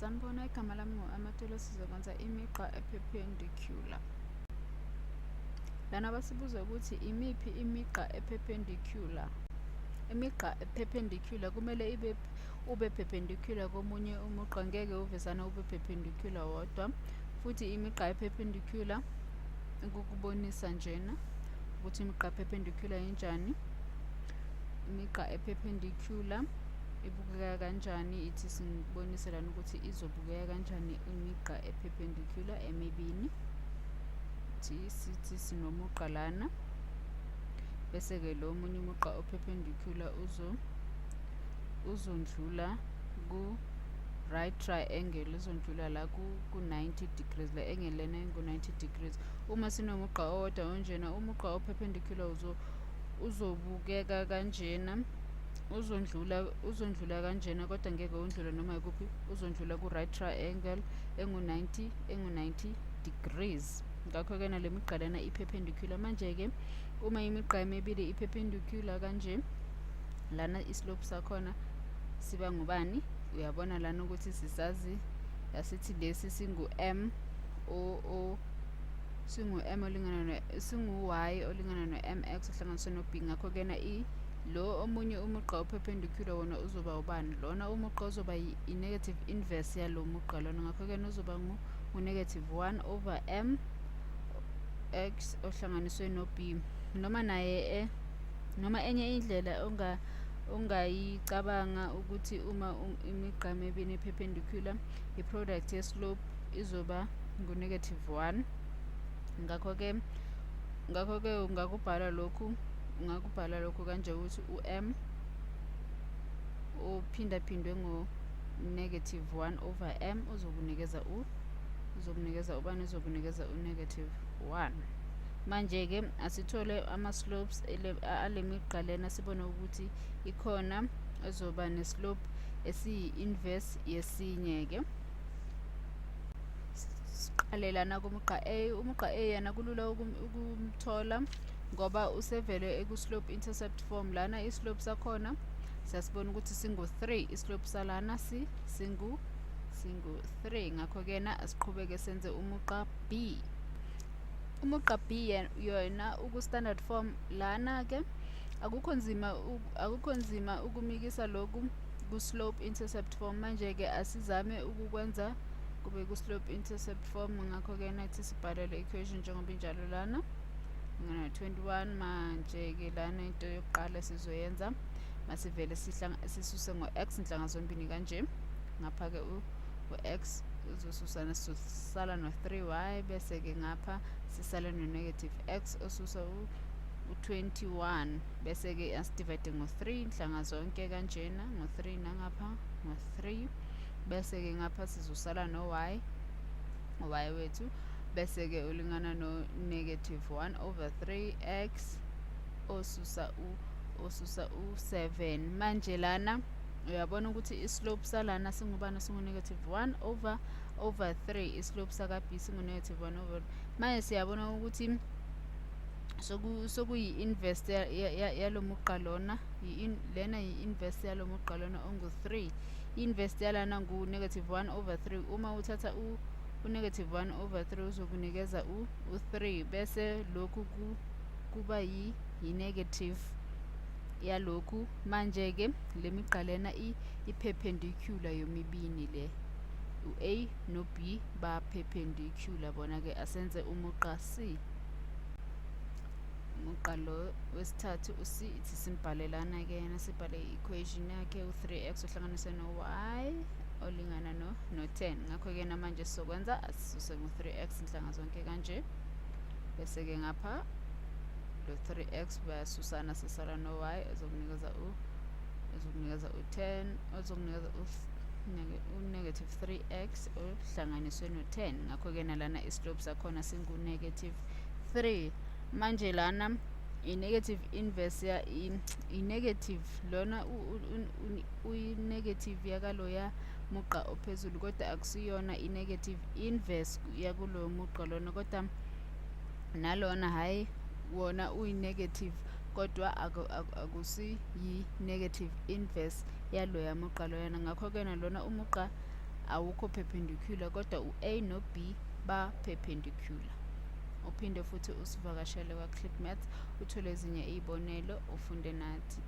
Sanibona, igama lami ngu-Amatolo. Sizokwenza imigqa e-perpendicular. Lana basibuza ukuthi imiphi imigqa e-perpendicular. Imigqa e-perpendicular kumele ibe ube perpendicular komunye umugqa, ngeke uvezane ube perpendicular wodwa. Futhi imigqa e-perpendicular, ukukubonisa njena ukuthi imigqa e-perpendicular injani. Imigqa e-perpendicular ibukeka kanjani? Ithi singibonise lana ukuthi izobukeka kanjani imigqa e-perpendicular emibini. Sithi sinomugqa lana, bese-ke lo omunye umugqa o-perpendicular uzondlula ku-right triangle, uzondlula la ku-90 degrees, la angle lena engu-90 degrees. Uma sinomugqa owodwa onjena, umugqa o-perpendicular uzobukeka kanjena, uzondlula kanjena, kodwa ngeke undlule noma ikuphi, uzondlula ku-right triangle engu-90 degrees. Ngakho-ke nale migqa lena i-perpendicular. Manje-ke uma imigqa emibili i-perpendicular kanje lana, islope sakhona siba ngubani? Uyabona lana ukuthi sisazi, asithi lesi singu-m o o singu-m olingana no, singu-y olingana no-mx ohlanganiswe no-b. Ngakho-ke na lo omunye umugqa o-perpendicular wona uzoba ubani? Lona umugqa uzoba i-negative inverse yalo mugqa lona. Ngakho-ke uzoba ngu-negative 1 over m x ohlanganiswe no-b. Noma naye noma enye indlela ongayicabanga ukuthi uma imigqa emibili perpendicular, i-product ye-slope izoba ngu-negative 1. Ngakho-ke ungakubhala lokhu kanje ukuthi u-m uphindaphindwe ngo-negative 1 over m uzokunikeza ubani? Uzokunikeza u-negative 1. Manje-ke asithole ama-slopes ale migqa lena, sibone ukuthi ikhona ezoba ne-slope esiyi-inverse yesinye-ke. Siqale lana kumugqa A. Umugqa A yena kulula ukumthola ngoba usevele eku-slope intercept form. Lana i-slope sakhona siyasibona ukuthi singu-3. I-slope salana singu 3. Ngakho-ke na asiqhubeke senze umugqa B. Umugqa B yona uku-standard form. Lana-ke akukho nzima ukumikisa lokhu ku-slope intercept form. Manje-ke asizame ukukwenza kube ku-slope intercept form. Ngakho-ke nathi sibhale le equation njengoba injalo lana, ngana 21. Manje-ke lana into yokuqala esizoyenza, masivele sisuse ngo-x nhlanga zombili kanje. Ngapha-ke u-x uzosusana, sizosala no-3y, bese-ke ngapha sisale no-negative x osusa u-21. Bese-ke asidivide ngo-3 nhlanga zonke kanjena, ngo-3 nangapha ngo-3. Bese-ke ngapha sizosala no-y, y wethu bese-ke ulingana no-negative 1 over 3 x osusa u-7. Manje lana uyabona ukuthi islope salana singubani? Singu-negative 1 over 3. Islope saka-b singu-negative 1 over. Manje siyabona ukuthi sokuyi-inverse yalo mugqa lona. Lena yi-inverse yalo mugqa lona ongu-3. I-inverse yalana ngu-negative 1 over 3. Uma uthatha u-negative 1 over 3, uzokunikeza u-3, bese lokhu kuba yi-negative yalokhu. Manje-ke le migqa lena i-perpendicular yomibini le, u-A no-B ba-perpendicular bona-ke. Asenze umugqa C, umugqa lo wesithathu u-C. Ithi simbhale lana-ke yena, sibhale i-equation yakhe, u-3x ohlanganiswe no-y olingana no-10. Ngakho-ke namanje sizokwenza, asisuse ngo-3x nhlanga zonke kanje, bese-ke ngapha lo 3x bayasusana, sisala no-y ezokunikeza u-10, ozokunikeza u-negative 3x ohlanganiswe no-10. Ngakho-ke nalana islope sakhona singu-negative 3. Manje lana i-negative inverse ya i-negative lona uyi-negative yakaloya mugqa ophezulu, kodwa akusiyona i-negative inverse yakuloyo mugqa lona. Kodwa nalona, hhayi, wona uyi-negative, kodwa akusiyi-negative inverse yaloya mugqa loyana. Ngakho-ke nalona umugqa awukho perpendicular, kodwa u-A no-B ba-perpendicular. Uphinde futhi usivakashele kwa-Click Maths, uthole ezinye iy'bonelo, ufunde nathi.